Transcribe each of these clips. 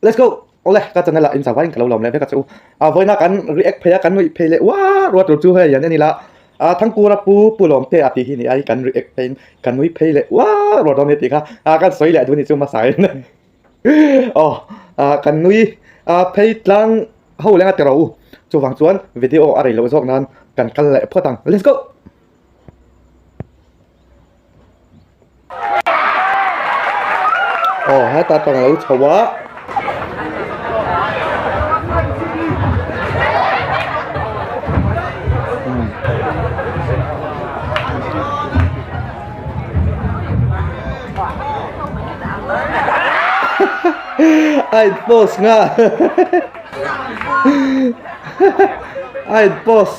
Let's go! Awle, ka channel ah inchau vaiin ka lo lawm leh vek a che u. A vawiina kan react phei a, kan nuih phei leh uar uar tur chu hei hian en ila, a Thangkura pu Pu Lawmte a tih hi ni a, kan react pheiin kan nui phei leh uar uar dawn a ni tih kha a kan sawi leh duh a ni chu hmasa in. Aw, kan nui phei tlang ho leng a ti rawh u. Chuvang chuan video a rei loh zawk nan kan kal leh phawt ang. Let's go! Aw heta tang lo chho a. A in post nga a in post.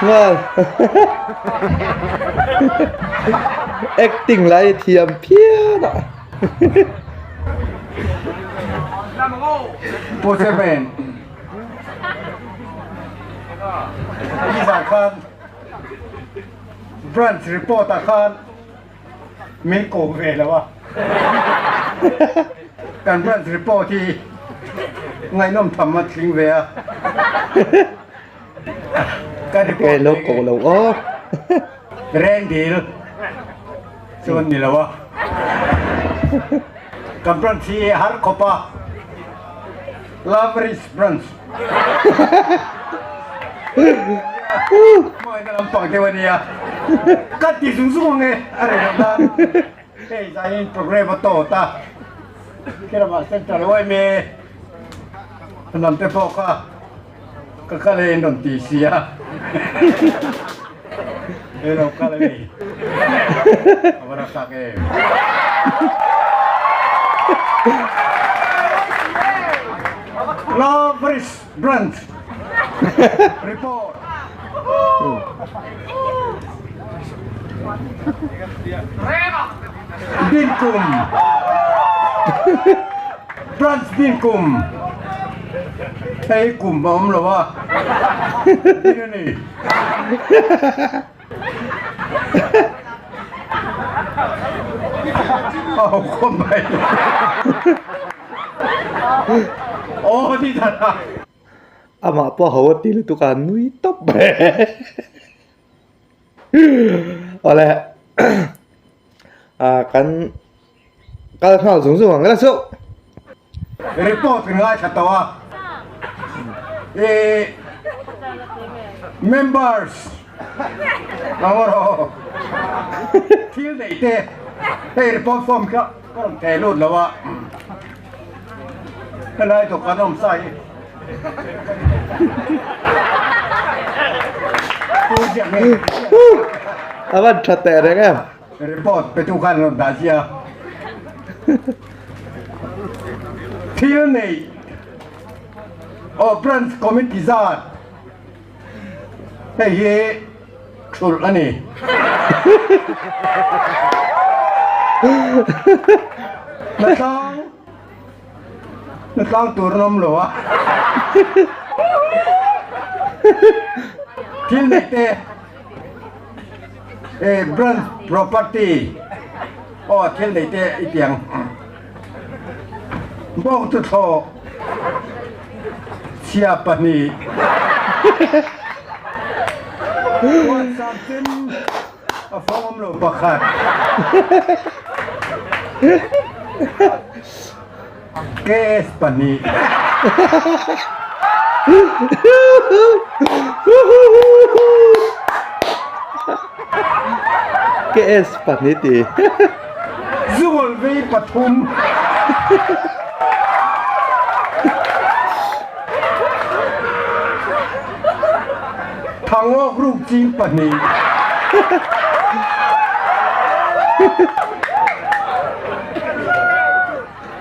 Nghal acting lai thiam phian a. Pu Chairman, nizan khan branch report ah khan min ko ve lo a, kan branch report hi ngaihnawm tham a tling ve a. Ka report lo ko lo aw. Rengdil chuan ni lo a. Kan branch hi har khawp a. Loveridge branch. Hmangaihna lampang deuh a nia. Ka ti zung zung ang e a rei loh nan. Hei zaiin program a tawt a. Khilamah Central yma hnam te pawh kha. Ka kal e in rawn ti si a, he lo kal a ni, a va rak tak em. Loveris Branch Report. Dinkum Branch Dinkum Hei kum a awm lo a tin a ni. A ho khawp mai. Aw ni that a. Amah pawh ho a ti lutuk a nui tawp mai. Awle ah kan kal nghal zung zung ang ila chu. Report kan ngaithla tawh a, ih members ang erawh thil neih te hei report form kha ka rawn theh lut lo a, helai dawhkan awm sa hi. A van tha teh reng em. Report pe tu khan rawn dah zia. Thil nei aw branch committee zat hei hi thulh a ni. Hnatlang. Na tlang tur an awm lo a. Thil neih te eh branch property aw thil neih te i piang bawng chu thlawh chhia pahnih huansam chem a fawng awm lo pakhat. KS pahnih. KS pahnih ti. Zungawlh vei pathum. Thangawk ruk ching pahnih.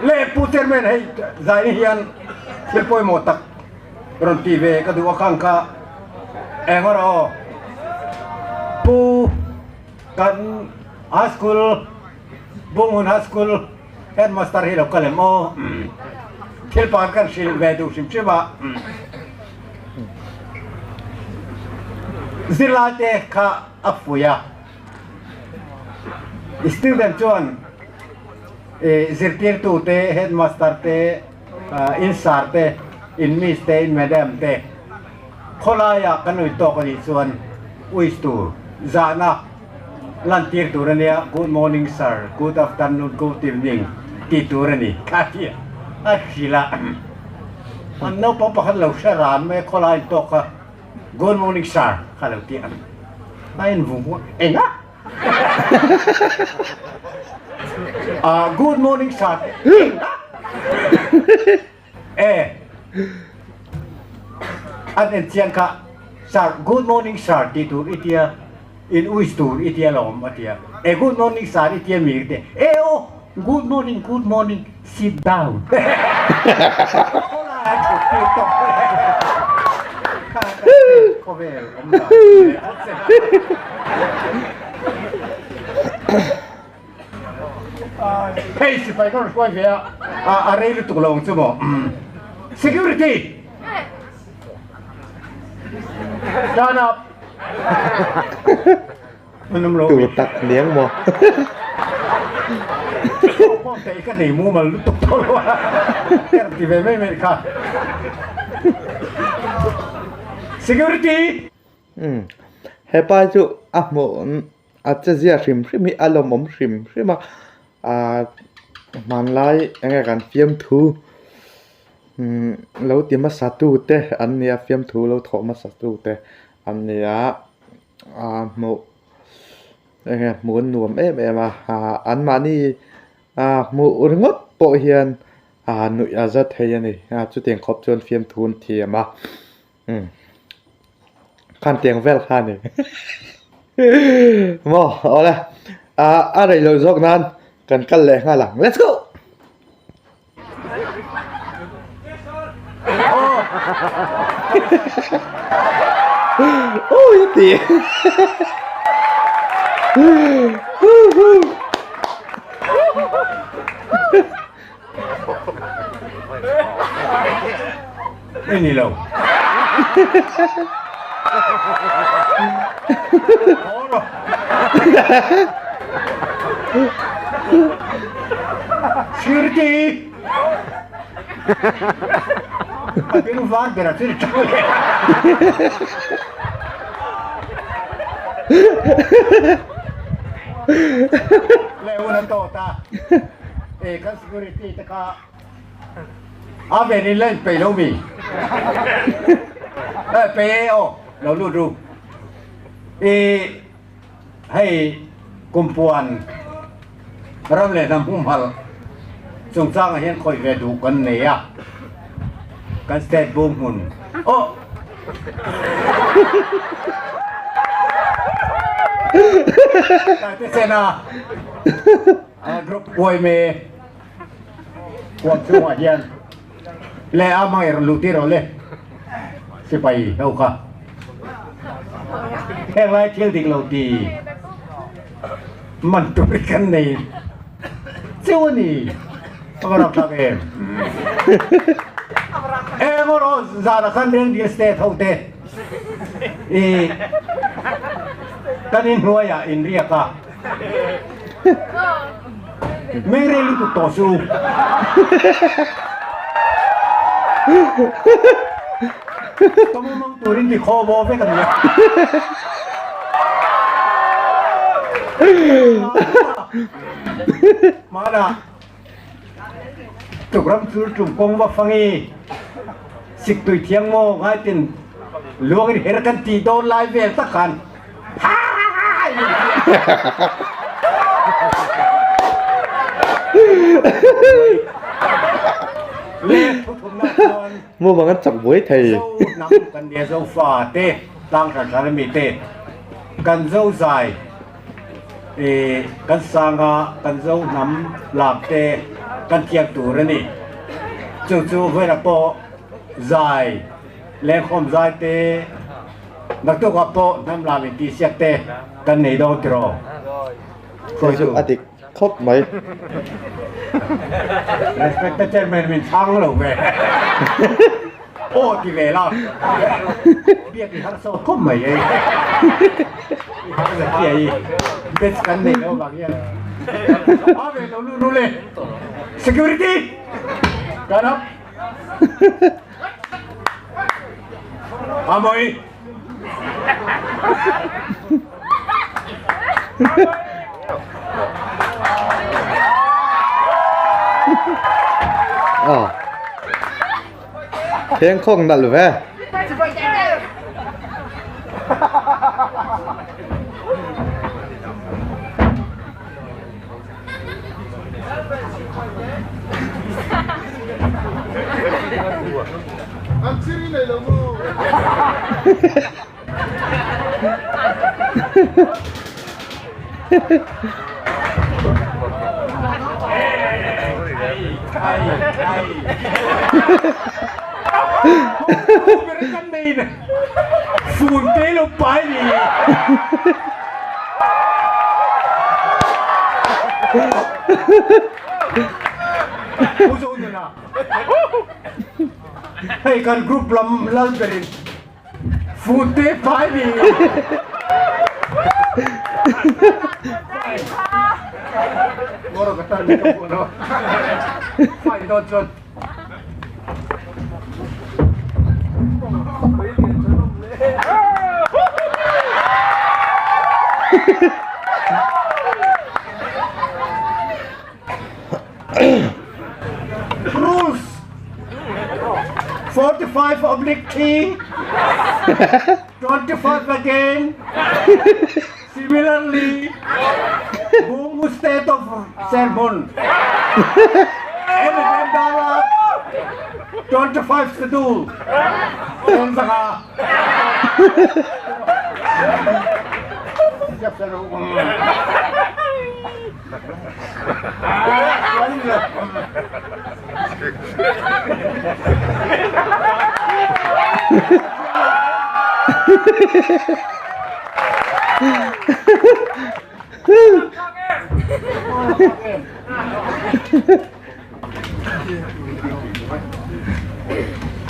Leh Pu Chairman hei zaina hian thil pawimawh tak rawn ti ve ka duh a khang kha eng erawh aw Pu kan High School Bunghmun High School Headmaster hi lo kal em aw thil pakhat kan hrilh ve duh hrim hrim a zirlai te kha a fuih a. Student chuan zirtirtu te, headmaster te. In sir te, in miss te, in madam te khawlaiah kan ui tawk a nih chuan wish tur zahna lantir tur a nia, good morning sir, good afternoon, good evening tih tur a ni kha ti a hrilh a. An naupang pakhat lo hre ran mai a khawlai in tawk a, good morning sir kha lo ti a, a invung vung a, enga? Ah, good morning sir. Eh. An en chiang kha sir good morning sir ti tur i tia in wish tur i tia lawm a tia. Eh good morning sir i tia mi te. Eh oh good morning good morning sit down. Khawvel awm dan Hei sipai ka rawn hruai ve a, a rei lutuk lo ang chu maw. Security! Stand up! Tu tak niang maw. Ka nei mumal lutuk tawh lo a, ka rawn ti ve mai mai kha. Security! Umm hepa hi chu a hmuh a che zia hrim hrim hi a lawmawm hrim hrim a, ah hmanlai eng nge kan fiamthu umm lo ti hmasa tu te an ni a fiamthu lo thawh hmasa tu te an ni a. Ah hmuh eng nge hmuh an nuam em em a ah anmahni ah hmuh ringawt pawh hian ah nuih a za thei a ni ah chutiang khawp chuan fiamthu an thiam a umm khan tiang vel kha a ni maw awle ah a rei loh zawk nan kan kal leh nghal ang let's go. Ui ti. I ni lo. Security! A ding var ber a chu tang leh. Leh hun an tawt a. E kan security te kha A ven in la in peih lo mi? Eh pe e aw lo lut ru. I hei kumpuan ram leh hnam humhalh chungchangah hian khawih ve duh kan nei a, kan state bung hmun aw. Taite Sena group uaime. Huam chhungah hian le a hmangaih rawn luh tir rawh le sipai ho kha. Heng lai thil dik lo ti man tur hi kan nei chiu a ni. A va rak thlak em. Eng erawh zanah khan Rengdil State ho te i kan inhnuaiah inriak a. Meng rei lutuk tawh chu. Ka mumang turin ti khaw maw vek a nia. Hmanah tukram chul tum kawng va fangi siktui thiang maw ngaitin luangin her kan tih dawn lai vel tak khan Mumang an chak buai thei. Kan nia zo fa te tlang hran hran ami te kan zo zai e kan sanga kan zo hnam lam te kan thiam tur ani chu chu vela pawh zai lengkhawm zai te Naktukah pawh hnam lam in tihsiak te kan nei dawn tiraw? Hei chu a dik khawp mai. Respected Chairman min chhang lo ve. Aw ti ve la. Biak i har sawt khawp mai ei. I har zet hi ei. Batch kan nei lo vang hian. A ve lo lu ru le. Security! Stand up! Amawi. Aw. Phengkhawk nalh ve. Hei kan group lam lal berin Fute pai ni. Moro ka tar ni ka pu no. Fai don chon. Rules 45 oblique T 25 again Similarly Bungu state of Sermon Dollar 25 schedule Saka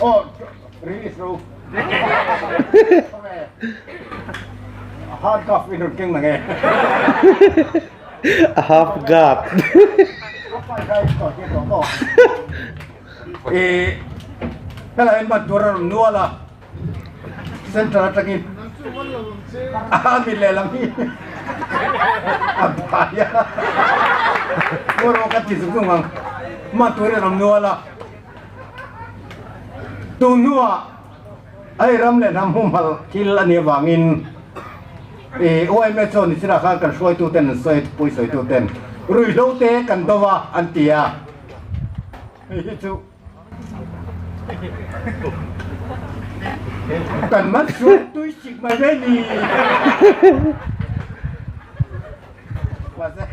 Aw release ro Hard cuff in rawn keng nang e. A half guard. E helai hian ban tur a rawn nual a central atangin a mi lehlam hi a bai a pawh ka ti zung zung ang man tur hi a rawn nual a tun hnuah Hei ram leh hnam humhalh thil a nih avangin ih yma chuan nichina khan kan hruaituten an sawi thupui sawituten ruihhlo te kan do a an ti a, hei hi chu kan man sual tui sik mai mai ni. Mahse.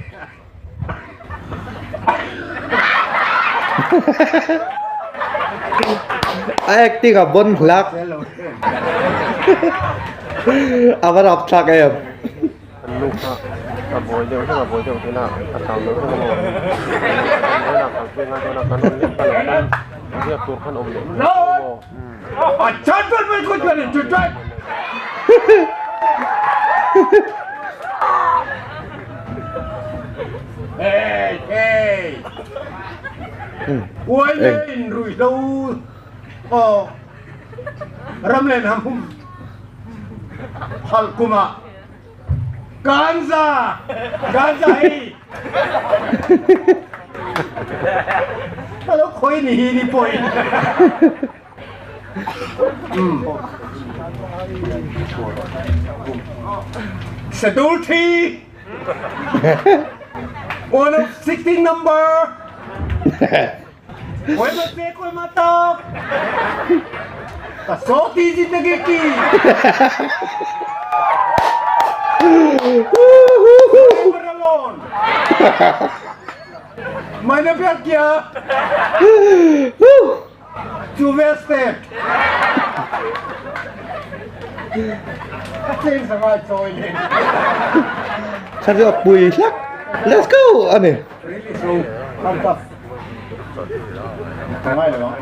A acting a bon hlak. A va rap thlak em. An nu kha a buai deuh hlek a buai deuh thin a, a chau deuh hlek a maw? Kan vawiin ah kalpui ngai dawn a, kan rawn lek ta lo khan riak tur khan awm leh hmel tho maw? Uaile in ruihhlo aw ram le hnam hum halh kum ah Ganza Ganza hi ka lo khawi ni hi ni pawh in Schedule 3 One of 16 number Koi ma te koi ma tak Ka so ti zindagi ki Alone Maine pyar kiya Chuve state Ka cheng sangai chawi leh. Kha chu a pui hlak. Let's go a ni. Release ro handcuff. Ka ngai lo ang.